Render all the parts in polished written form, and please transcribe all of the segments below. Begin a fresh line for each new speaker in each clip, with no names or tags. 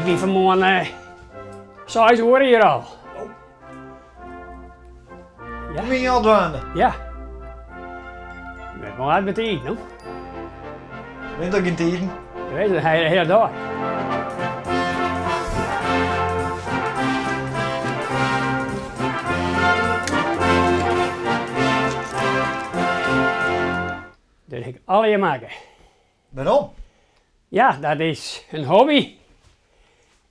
Ik wie fanmoarn seis oere hjir al.
Oh. Ja. Toen wie je al dwaande?
Ja. Ik ben laat met tiid, no?
Wint ook geen tiden?
Je weet het, de hele dag. Dat ik allegear makke.
Waarom?
Ja, dat is in hobby.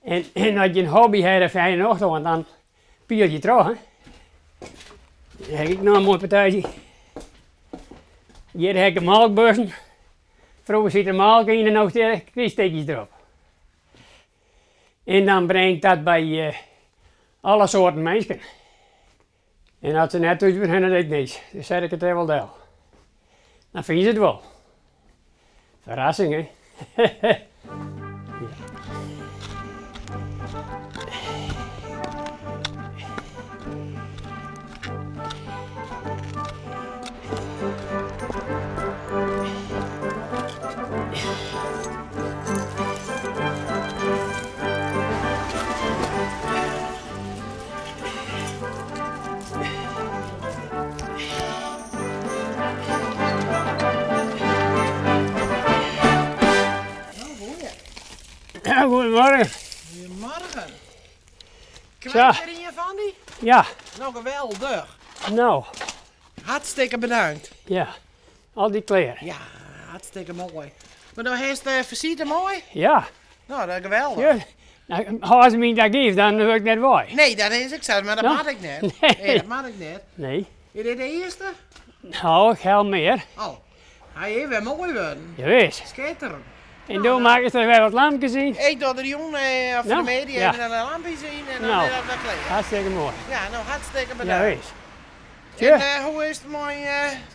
En, en as je in hobby ha, dan fyn je nocht oan, dan piel je troch. Hè? Dan ha ik noch in moai partijtsje. Hjir ha ik de molkbussen. Froeger siet der molke yn en no steane kryststikjes derop. En dan bring ik dat by alle soarten minsken. En as se net thús binne, dan ik niks. Dan set ik it dêr wol del. Dan fine se it wol. Ferrassing, hè? Goedemorgen.
Goedemorgen. Krijg je er een van die?
Ja.
Nou, geweldig.
Nou.
Hartstikke bedankt.
Ja, al die kleren.
Ja, hartstikke mooi. Maar nou heeft de visite mooi?
Ja.
Nou, dat is geweldig.
Ja. Nou, als ze me dat geeft, dan wil ik net wij.
Nee, dat is ik zo, maar dat
Nou?
mag ik net.
Nee.
Nee, dat mag ik net.
Nee.
Is dit de eerste?
Nou, ik hel meer.
Oh, hij heeft weer mooi worden.
Jawis.
Schitterend.
En toen maken ze er weer wat lampjes in.
Ik doe de jongen of
Nou,
de media
ja.
even een lampje zien en dan
Nou.
is dat weer klaar.
Hartstikke mooi.
Ja, nou hartstikke bedankt.
Jawis.
En
Tja,
hoe is het mooi?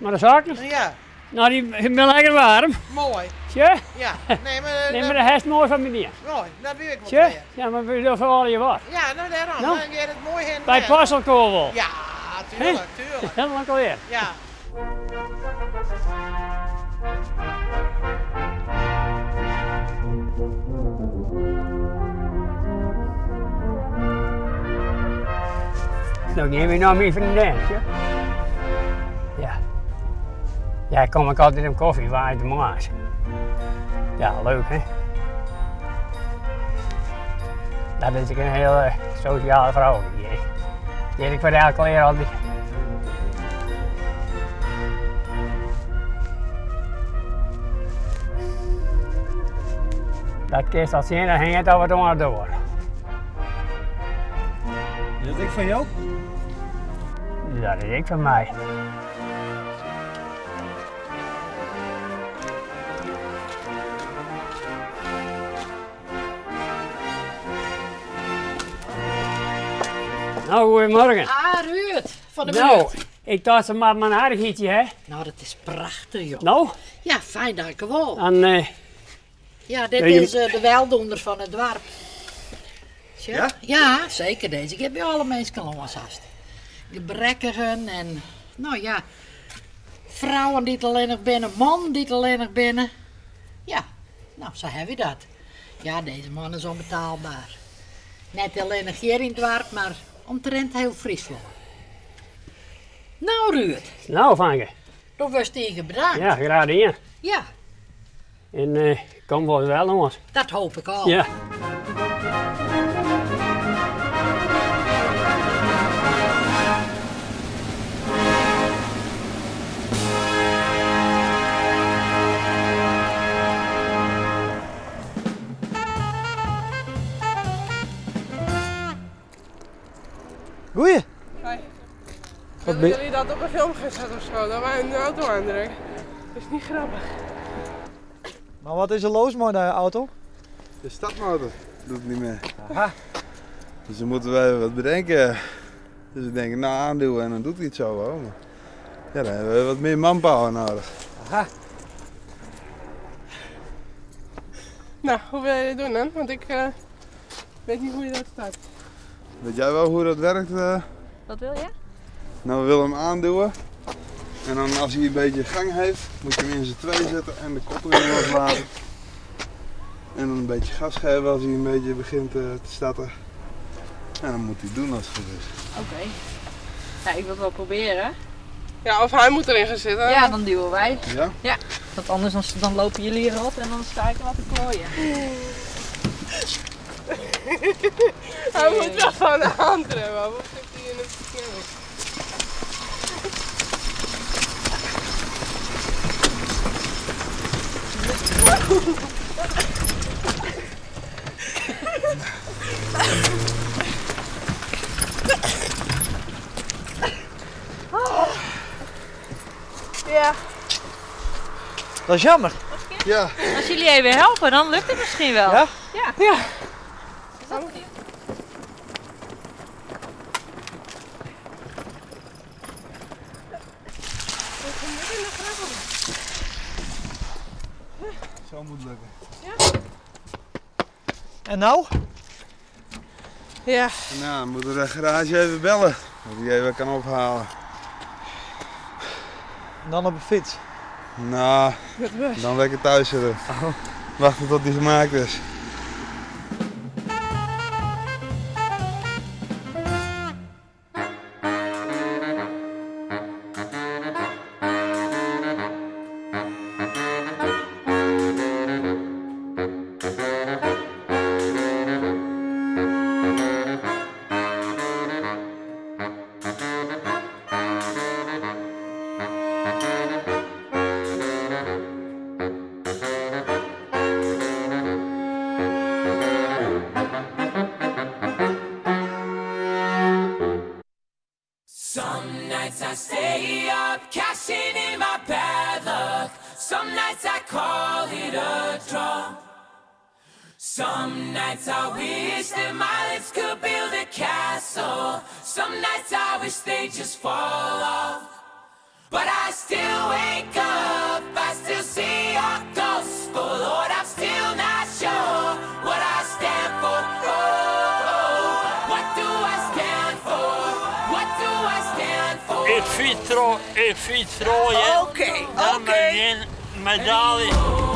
maar de zaken?
ja,
Nou, die zijn lekker warm.
mooi.
Tja.
Ja, nee, maar,
Nee, maar dat is mooi van meneer.
mooi, dat wil ik wel
Tja.
weer.
Ja, maar we doen voor al je wat.
Ja, nou daarom,
Nou.
dan gaat het mooi heen.
Bij Passelkovel.
Ja, tuurlijk, tuurlijk.
Helemaal klaar.
Ja.
Nou, neem je nou mijn vriendin, ja? Ja. Ja, kom ik altijd om koffie waar ik de maas. Ja, leuk hè? Dat is een hele sociale vrouw. Die, die heb ik voor elke keer altijd. Dat kist al zien, dan hing het al wat onder door.
Is dat ik van jou?
Dat is ik van mij. Nou, goedemorgen.
Ah, Ruud, van de
Nou,
buurt.
ik dacht ze maar mijn aardigheidje, hè?
Nou, dat is prachtig, joh.
Nou,
Ja, fijn dat ik er wel.
dan,
Ja, dit
Wil je-
is de weldoener van het dorp. Tja?
Ja?
Ja, zeker deze. Ik heb je alle mensen langs haast. Gebrekkigen en, nou ja, vrouwen die het alleen nog binnen, man die het alleen nog binnen. Ja, nou, zo heb je dat. Ja, deze man is onbetaalbaar. Net alleen nog hier in het dorp, maar omtrent heel Friesland. Nou, Ruud,
nou vangen.
toen was tegen bedankt.
Ja, graag in.
Ja,
En kom wel wel langs.
dat hoop ik al.
Ja.
Goeie.
Hoi.
Wat
Willen
ben-
jullie dat op een film gezet of zo? Dat wij een auto aandrukken. Dat is niet grappig.
Maar wat is er los met de auto?
De stapmotor doet het niet meer.
Aha.
Dus dan moeten wij wat bedenken. Dus we denken, nou aanduwen en dan doet hij het zo wel. Maar ja, dan hebben we wat meer manpower nodig.
Aha.
Nou, hoe wil je dit doen dan? Want ik weet niet hoe je dat start.
Weet jij wel hoe dat werkt?
Wat wil je?
Nou, we willen hem aanduwen. En dan als hij een beetje gang heeft, moet je hem in zijn twee zetten en de koppeling loslaten. En dan een beetje gas geven als hij een beetje begint te starten. En dan moet hij doen als het goed is.
Oké. Ja, ik wil het wel proberen.
Ja, of hij moet erin gaan zitten.
Ja, dan duwen wij.
Ja?
Ja. Want anders dan, dan lopen jullie hier rot en dan sta ik er wat te klooien.
Hij moet wel van de handrem af, of zit hij in de versnelling? Ja.
Dat is jammer.
Ja.
Als jullie even helpen, dan lukt het misschien wel.
Ja?
Ja.
Ja.
Zo moet lukken.
Ja.
En nou?
Ja.
Nou, dan moeten we de garage even bellen. Dat hij even kan ophalen.
En dan op een fiets?
Nou, dan lekker thuis zitten. Oh. Wachten tot die gemaakt is.
Some nights I stay up, cashing in my bad luck. Some nights I call it a draw. Some nights I wish that my lips could build a castle. Some nights I wish they just fall off. But I still wake up, I still see your ghost. Oh Lord, I'm still not sure what I stand for. Oh, oh, what do I stand for? What do I stand for?
Ik fiets rooien.
Oké,
Dan begin medaille.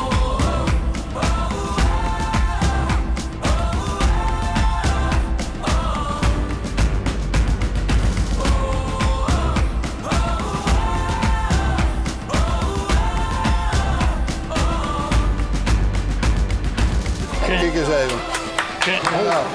Kijk eens even. Nou.